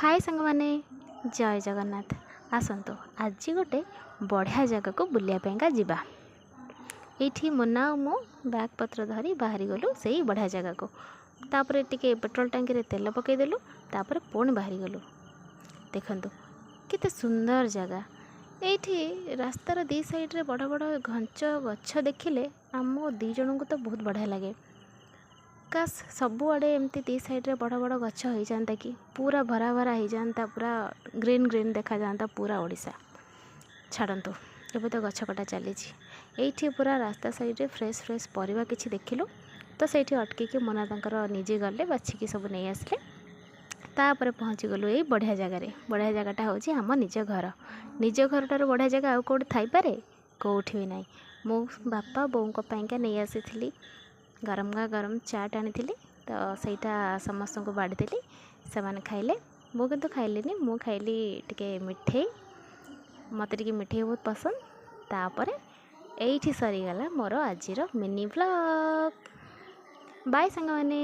ହାଏ ସାଙ୍ଗମାନେ, ଜୟ ଜଗନ୍ନାଥ। ଆସନ୍ତୁ, ଆଜି ଗୋଟେ ବଢ଼ିଆ ଜାଗାକୁ ବୁଲିବା ପାଇଁକା ଯିବା। ଏଇଠି ମୁନା ଆଉ ମୁଁ ବ୍ୟାଗ୍ ପତ୍ର ଧରି ବାହାରିଗଲୁ ସେଇ ବଢ଼ିଆ ଜାଗାକୁ। ତାପରେ ଟିକେ ପେଟ୍ରୋଲ ଟାଙ୍କିରେ ତେଲ ପକାଇଦେଲୁ, ତାପରେ ପୁଣି ବାହାରିଗଲୁ। ଦେଖନ୍ତୁ, କେତେ ସୁନ୍ଦର ଜାଗା। ଏଇଠି ରାସ୍ତାର ଦୁଇ ସାଇଡ଼୍ରେ ବଡ଼ ବଡ଼ ଘଞ୍ଚ ଗଛ ଦେଖିଲେ ଆମ ଦୁଇ ଜଣଙ୍କୁ ତ ବହୁତ ବଢ଼ିଆ ଲାଗେ। କାସ୍ ସବୁଆଡ଼େ ଏମିତି ଦୁଇ ସାଇଡ଼୍ରେ ବଡ଼ ବଡ଼ ଗଛ ହେଇଯାଆନ୍ତା କି, ପୁରା ଭରା ଭରା ହେଇଯାଆନ୍ତା, ପୁରା ଗ୍ରୀନ୍ ଗ୍ରୀନ୍ ଦେଖାଯାଆନ୍ତା ପୁରା ଓଡ଼ିଶା। ଛାଡ଼ନ୍ତୁ, ଏବେ ତ ଗଛ କଟା ଚାଲିଛି। ଏଇଠି ପୁରା ରାସ୍ତା ସାଇଡ଼୍ରେ ଫ୍ରେଶ୍ ଫ୍ରେଶ୍ ପରିବା କିଛି ଦେଖିଲୁ ତ ସେଇଠି ଅଟକିକି ମୋନା ତାଙ୍କର ନିଜେ ଗଲେ, ବାଛିକି ସବୁ ନେଇ ଆସିଲେ। ତାପରେ ପହଞ୍ଚିଗଲୁ ଏଇ ବଢ଼ିଆ ଜାଗାରେ। ବଢ଼ିଆ ଜାଗାଟା ହେଉଛି ଆମ ନିଜ ଘର। ନିଜ ଘରଠାରୁ ବଢ଼ିଆ ଜାଗା ଆଉ କେଉଁଠି ଥାଇପାରେ? କେଉଁଠି ବି ନାହିଁ। ମୁଁ ବାପା ବୋଉଙ୍କ ପାଇଁକା ନେଇ ଆସିଥିଲି, ଗରମ ଗରମ ଚାଟ୍ ଆଣିଥିଲି ତ ସେଇଟା ସମସ୍ତଙ୍କୁ ବାଢ଼ିଦେଲି। ସେମାନେ ଖାଇଲେ, ମୁଁ କିନ୍ତୁ ଖାଇଲିନି। ମୁଁ ଖାଇଲି ଟିକେ ମିଠେଇ। ମୋତେ ଟିକେ ମିଠେଇ ବହୁତ ପସନ୍ଦ। ତାପରେ ଏଇଠି ସରିଗଲା ମୋର ଆଜିର ମିନି ବ୍ଲଗ୍। ବାଏ ସାଙ୍ଗମାନେ।